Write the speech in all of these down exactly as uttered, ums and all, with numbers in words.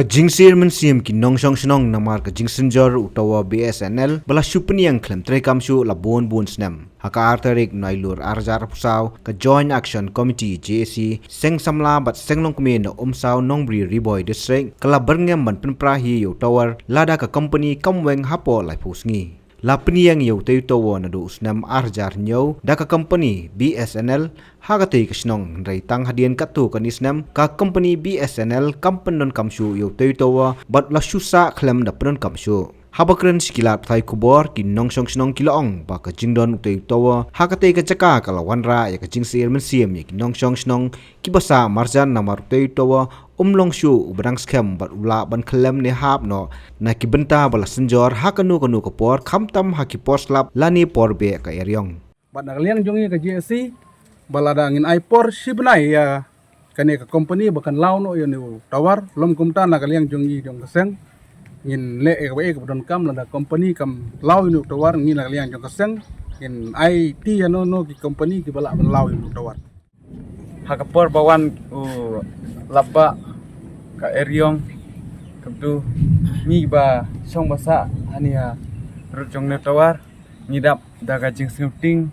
Ka jingsir mynsiem ki nongshong shnong namar ka jingsynjor u tower B S N L ba la shu pynïeng khlem treikam shuh la bun bun snem. Ha ka ar tarik Nailur ar hajar arphew saw, ka Joint Action Committee, J A C, seng samla bad seng longkmie na Umsaw, Nongbri, Ri Bhoi District, ka la byrngem ban pynpra hi ïa u tower lada ka company kam weng hapoh laiphew sngi. La pynïeng ïa utei u tower naduh u snem ar hajar hynñiew da ka company B S N L ha katei ka shnong, hynrei tang hadien katto katne snem ka company B S N L kam pyndonkam shuh ïa utei u tower bad la shu sah khlem da pyndonkam shuh. Haba kren sha ki lad pathai khubor, ki nongshong shnong ki la ong ba ka jingdon utei u tower ha katei ka jaka ka la wanrah ïa ka jingsir mynsiem ïa ki nongshong shnong kiba sah marjan namar utei u tower um long shuh uba dang skhem bad u lah ban khyllem ne hap noh na ki bynta ba la synjor ha kano kano ka por, khamtam ha ki por slap lane por beh ka eriong. Bad na ka liang jong ngi ka J A C, ba lada ngin ai por shi bnai ïa kane ka company ba kan law noh ïa une u tower, lym kumta na ka liang jong ngi jong ka seng ngin leh ïa kaba eh kaba donkam, lada company kam law ïa une u tower, ngi na ka liang jong ka seng ngin aiti ïa no no ki company kiba lah ban law ïa une u tower. Ha ka por ba wan u lapbah ka eriong, ka bdu, ngi ba shong ba sah hani ha rud jong une u tower, ngi dap da ka jingsngewtieng.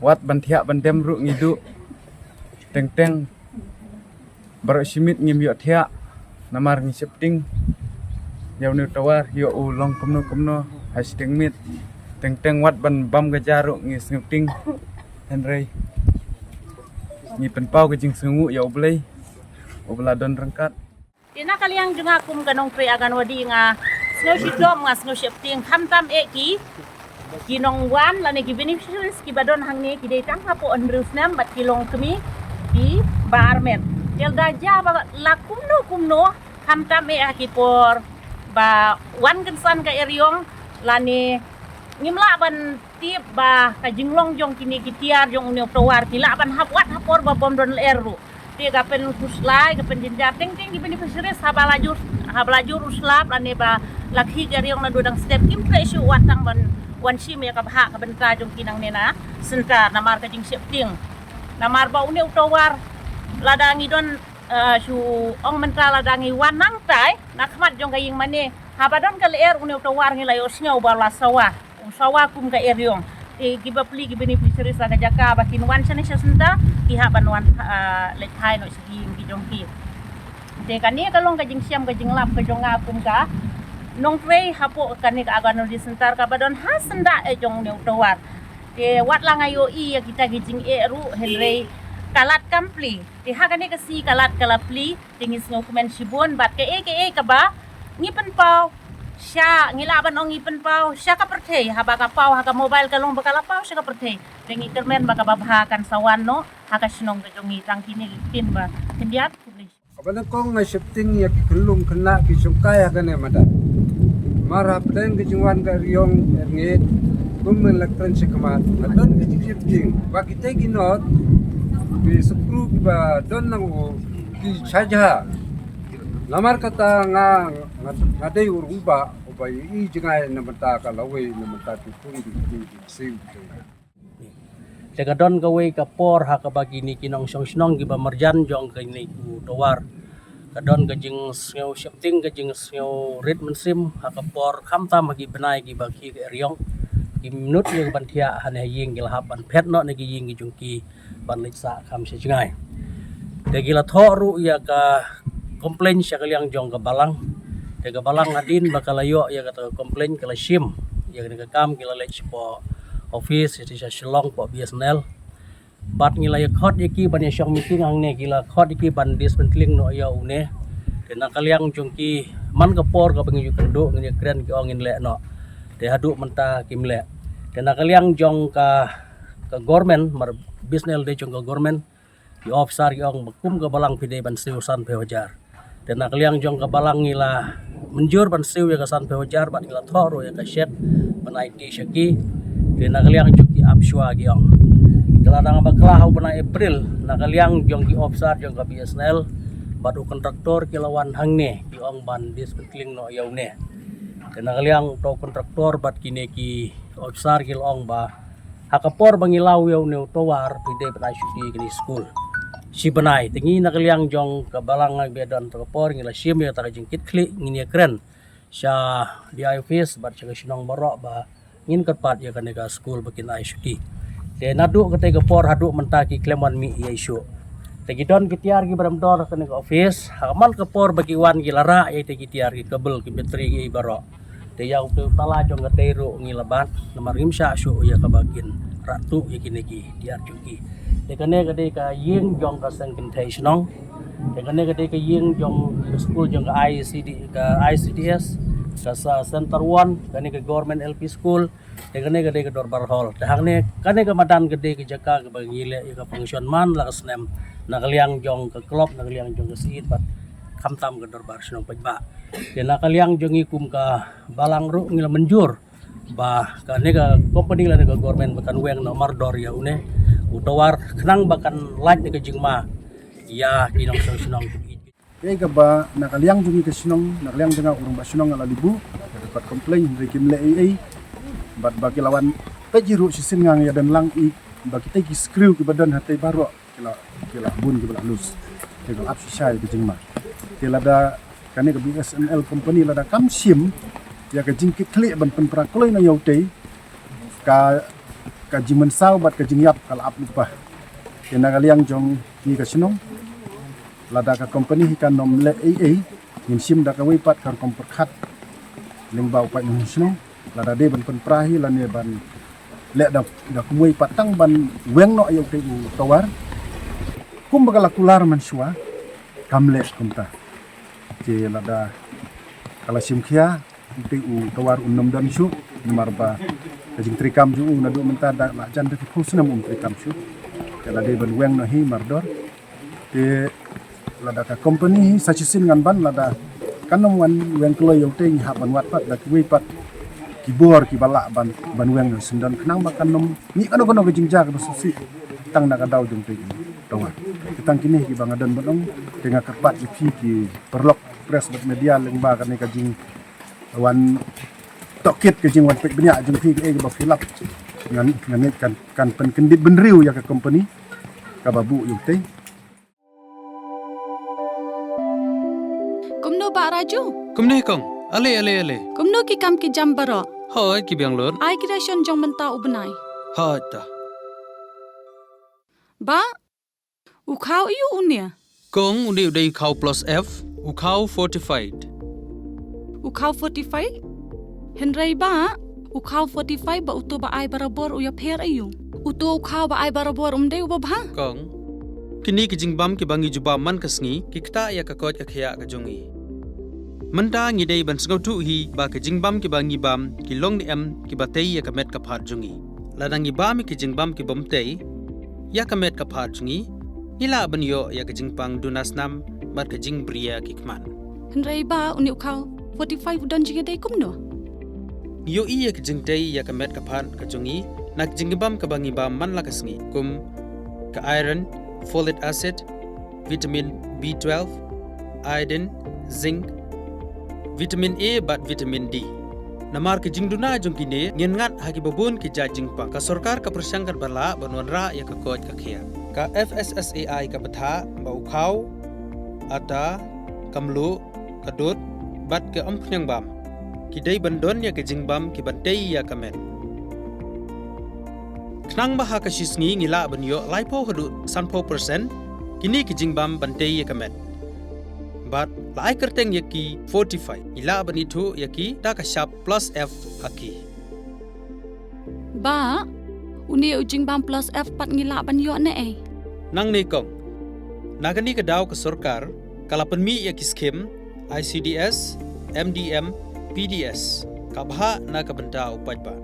Wat ban thiah ban dem ruh ngi duh. Teng teng baroh shi miet ngim ïoh thiah namar ngi sheptieng ïa une u tower, ïoh u long kumno kumno ha shiteng miet. Teng teng wat ban bam ka ja ruh ngi sngewtieng. Hynrei ngi pynpaw ka jingsngewnguh ïa U Blei uba la don ryngkat. Te na ka liang jong nga kum ka nongtrei Anganwadi, nga sngew shitom, nga sngew sheptieng, khamtam eh ki, ki nongwan lane ki beneficiaries kiba don hangne, ki dei tang hapoh hynriew snem bad ki longkmie kiba armet. Te lada jia ba la kumno kumno, khamtam eh ha ki por ba wan kynsan ka eriong, lane ngim lah ban tip ba ka jinglong jong kine ki tiar jong une u tower ki lah ban hap wat ha por ba bym don lyer ruh. Te ka pynhuslai, ka pynjynjar, teng teng ki beneficiaries haba la jur, haba la jur u slap lane ba la khih ka eriong naduh dang step, kim treh shuh wat tang ban wan shim ïa ka bhah ka bynta jong ki nangne na center namar ka jingsheptieng. Namar ba une u tower lada ngi don, eh, shu ong mynta lada ngi wan nangtai na khmat jong ka ïing mane, haba don ka lyer une u tower ngi la ïohsngew ba la sawa. U sawa kum ka eriong. Te kiba plie ki beneficiaries ha ka jaka ba kin wan shane sha center, ki hap ban wan, ah, leit phai noh sha ki ïing ki jong ki. Te kane ka long ka jingshem ka jinglap ka jong nga kum ka nongtrei hapoh kane ka Anganwadi center kaba don ha syndah eh jong une u tower. Te wat la nga ïohi ïa kita ki jingeh ruh, hynrei ka lad kam plie. Te ha kane ka sngi ka lad ka la plie, te ngi sngewkmen shibun bad kaei kaei kaba ngi pynpaw sha, ngi lah ban ong ngi pynpaw sha ka pyrthei, haba ka paw ha ka mobile ka long ba ka la paw sha ka pyrthei. Te ngi kyrmen ba kaba bha kan sa wan noh ha ka shnong ka jong ngi. Tang kine ki ktien ba khyndiat, khublei. Kaba nyngkong nga sheptieng ïa ki khyllung khynnah ki shongkai ha kane madan. Namar hapdeng ka jingwan ka eriong, erngit, kum ban leh kren sha khmat, nga don ka jingsheptieng ba kita ki North, ki Sukru kiba don nang u, ki sha jha. Namar kata nga, nga, nga dei u rangbah uba ïohi jngai na bynta ka lawei, na bynta ki khun ki kti ki ksiew. Te ka don kawei ka por ha kaba kine ki nongshong shnong kiba marjan jong kane u tower, ka don ka jingsngew sheptieng, ka jingsngew rit mynsiem ha ka por, khamtam ha ki bnai kiba khih ka eriong. Kim nud ïa ka ban thiah hane ha ïing, ki la hap ban phet noh na ki ïing ki jong ki ban leit sah kham sha jngai. Te ki la thoh ruh ïa ka complain sha ka liang jong ka balang. Te ka balang hadien ba ka la ïoh ïa kata ka complain, ka la shim ïa kane ka kam, ki la leit shapoh office, sha, sha Shillong, poh B S N L. Bad ngi la ïa khot ïa ki ban ïa shong meeting hangne, ki la khot ïa ki ban dismantling noh ïa une. Te na ka liang jong ki, man ka por kaba ngi ju kynduh, ngin ïa kren, ki ong ngin leh noh. Te haduh mynta kim leh. Te na ka liang jong ka, ka government, namar B S N L dei jong ka government, ki officer ki ong ba kum ka balang phi dei ban siew sanphew hajar. Te na ka liang jong ka balang ngi la mynjur ban siew ïa ka sanphew hajar bad ngi la thoh ruh ïa ka cheque ban aiti sha ki. Te na ka liang jong ki ap shuwa, ki ong. Te la dang bakla ha u bnai April, na ka liang jong ki officer jong ka B S N L bad u kontraktor ki la wan hangne, ki ong ban dismantling noh ïa une. Te na ka liang uto u kontraktor bad kine ki officer ki la ong ba ha ka por ba ngi law ïa une u tower, phi dei ban ai shuti ïa kine ki skul. shi bnai. Te ngi na ka liang jong ka balang nga ba don ta ka por ngi la shim ïa ta ka jingkitkhlieh, ngin ïa kren sha D I office bad sha ka shnong baroh ba ngin kyrpad ïa kane ka skul ba kin ai shuti. Te naduh katei ka por haduh mynta ki khlem wan mih ïa i shuh. Te ki don ki tiar kiba dang dor ha kane ka office, ha man ka por ba ki wan ki la rah ïa ki tiar, ki kabel, ki batri, ki baroh. Te ïa u tala jong katei ruh ngi la bat namar ngim shah shuh ïa kaba kin rah tuh ïa kine ki tiar jong ki. Te kane ka dei ka ïing jong ka seng kynthei shnong. Te kane ka dei ka ïing jong ka skul jong ka I C D, ka I C D S, ka sa Center One, kane ka Government L P School. Te kane ka dei ka Dorbar Hall. Te hangne kane ka madan ka dei ka jaka kaba ngi leh ïa ka function man la ka snem, na ka liang jong ka club, na ka liang jong ka syiet bad khamtam ka Dorbar Shnong paidbah. Te na ka liang jong ngi kum ka balang ruh ngi la mynjur ba kane ka company lane ka government ba kan weng noh mardor ïa une u tower khnang ba kan lait da ka jingma ïa ki nongshong shnong. Kaei kaba na ka liang jong ngi ka shnong, na ka liang jong nga u rangbah shnong nga la leh buh, ka record complaint, hynrei kim leh ei ei. Bad ba ki la wan peit hi ruh shisien nga ïa don lang i ba kitei ki screw kiba don hatei baroh ki la, ki la bun kiba la loose. Ki la ap shisha ïa ka jingma. Te lada kane ka B S N L company lada kam shim ïa ka jingkitkhlieh ban pynpra kloi na ïa utei, ka, ka jingmynsaw bad ka jingïap ka la ap lypa. Te na ka liang jong ngi ka shnong, lada ka company hi kan ym leh ei ei, ngin shim da kawei pat ka rukom pyrkhat lyngba u paidbah shnong. Lada dei ban pynpra hi lane ban leh da, da kumwei pat tang ban weng noh ïa utei u tower. Kumba ka la kular mynshuwa kam leh kumta. Te lada ka la shim khia, utei u tower un ym don shuh, namar ba ka jingtrei kam jong u naduh mynta da la jan da ki phew snem um trei kam shuh. Te la dei ban weng noh hi mardor. Te lada ka company hi sa shisien ngan ban, lada kan ym wan weng kloi ïa utei ngi hap ban wad pat da kiwei pat ki bor kiba lah ban, ban weng noh shisyndon khnang ba kan ym mih kano kano ka jingjia kaba sngewsih tang na ka daw jong utei u tower. Te tang kine kiba nga don ban ong, te nga kyrpad ïa phi ki paralok press bad media lyngba kane ka jingwan tohkit, ka jingwan peit bniah jong phi, kaei kaba phi lap. Ngan, ngan ngeit kan, kan pynkyndit bynriew ïa ka company kaba buh ïa utei. Kumno Bah Raju? Kumne kong. Ale, ale, ale. Kumno ki kam ki jam baroh? Hooid, ki biang lut. Ai ki ration jong mynta u bnai. Hooid ta. Bah, u khaw aiu une? Kong, une u dei u khaw plus F, u khaw fortified. U khaw fortified? Hynrei Bah, u khaw fortified bad uto ba ai barabor u ïapher aiu? Uto u khaw ba ai barabor um dei uba bha? Kong, kine ki jingbam kiba ngi ju bam man ka sngi ki ktah ïa ka koit ka khiah ka jong ngi. Mynta ngi dei ban sngewthuh hi ba ki jingbam kiba ngi bam ki long ne em kiba tei ïa ka met ka phad jong ngi. Lada ngi bam ïa ki jingbam kibym tei ïa ka met ka phad jong ngi, ngi lah ban ïoh ïa ka jingpang duna snam bad ka jingbriew ki khmat. Hynrei Bah, une u khaw fortified u don jingïadei kumno? Ngi ïohi ïa ka jingtei ïa ka met ka phad ka jong ngi na ka jingbam kaba ngi bam man la ka sngi, kum ka iron, folic acid, vitamin B twelve, iodine, zinc, vitamin A bad vitamin D. Namar ka jingduna jong kine ngin ngat ha kiba bun ki jait jingpang. Ka sorkar ka pyrshang katba lah ban wanrah ïa ka koit ka khiah. Ka F S S A I ka batai ba u khaw, ata, ka mluh, ka dud bad ka umphniang bam ki dei ban don ïa ka jingbam kiban tei ïa ka met. Khnang ba ha ka shi sngi ngi lah ban ïoh laiphew haduh sanphew percent kine ki jingbam ban tei ïa ka met. Bad la ai kyrteng ïa ki fortified, ngi lah ban ithuh ïa ki da ka shap plus F ha ki. Bah, une u jingbam plus F pat ngi lah ban ïoh ne ei? Nangne kong. Na kane ka daw ka sorkar ka la pynmih ïa ki skim I C D S, M D M, P D S, ka bhah na ka bynta u paidbah.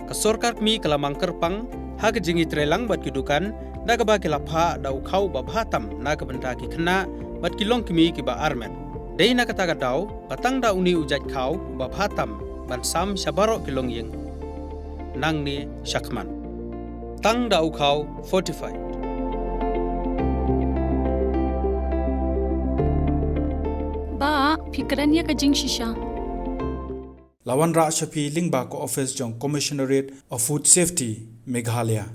Ka sorkar kmie ka la mang kyrpang ha ka jingïatreilang bad ki dukan da kaba ki la phah da u khaw ba bha tam na ka bynta ki khynnah bad ki longkmie kiba armet. Dei na kata ka daw ba tang da une u jait khaw ba bha tam ban sam sha baroh ki longïing nangne shakhmat. Tang da u khaw fortified. Bah, phi kren ïa ka jingshisha. La wanrah sha phi lyngba ka office jong Commissionerate of Food Safety, Meghalaya.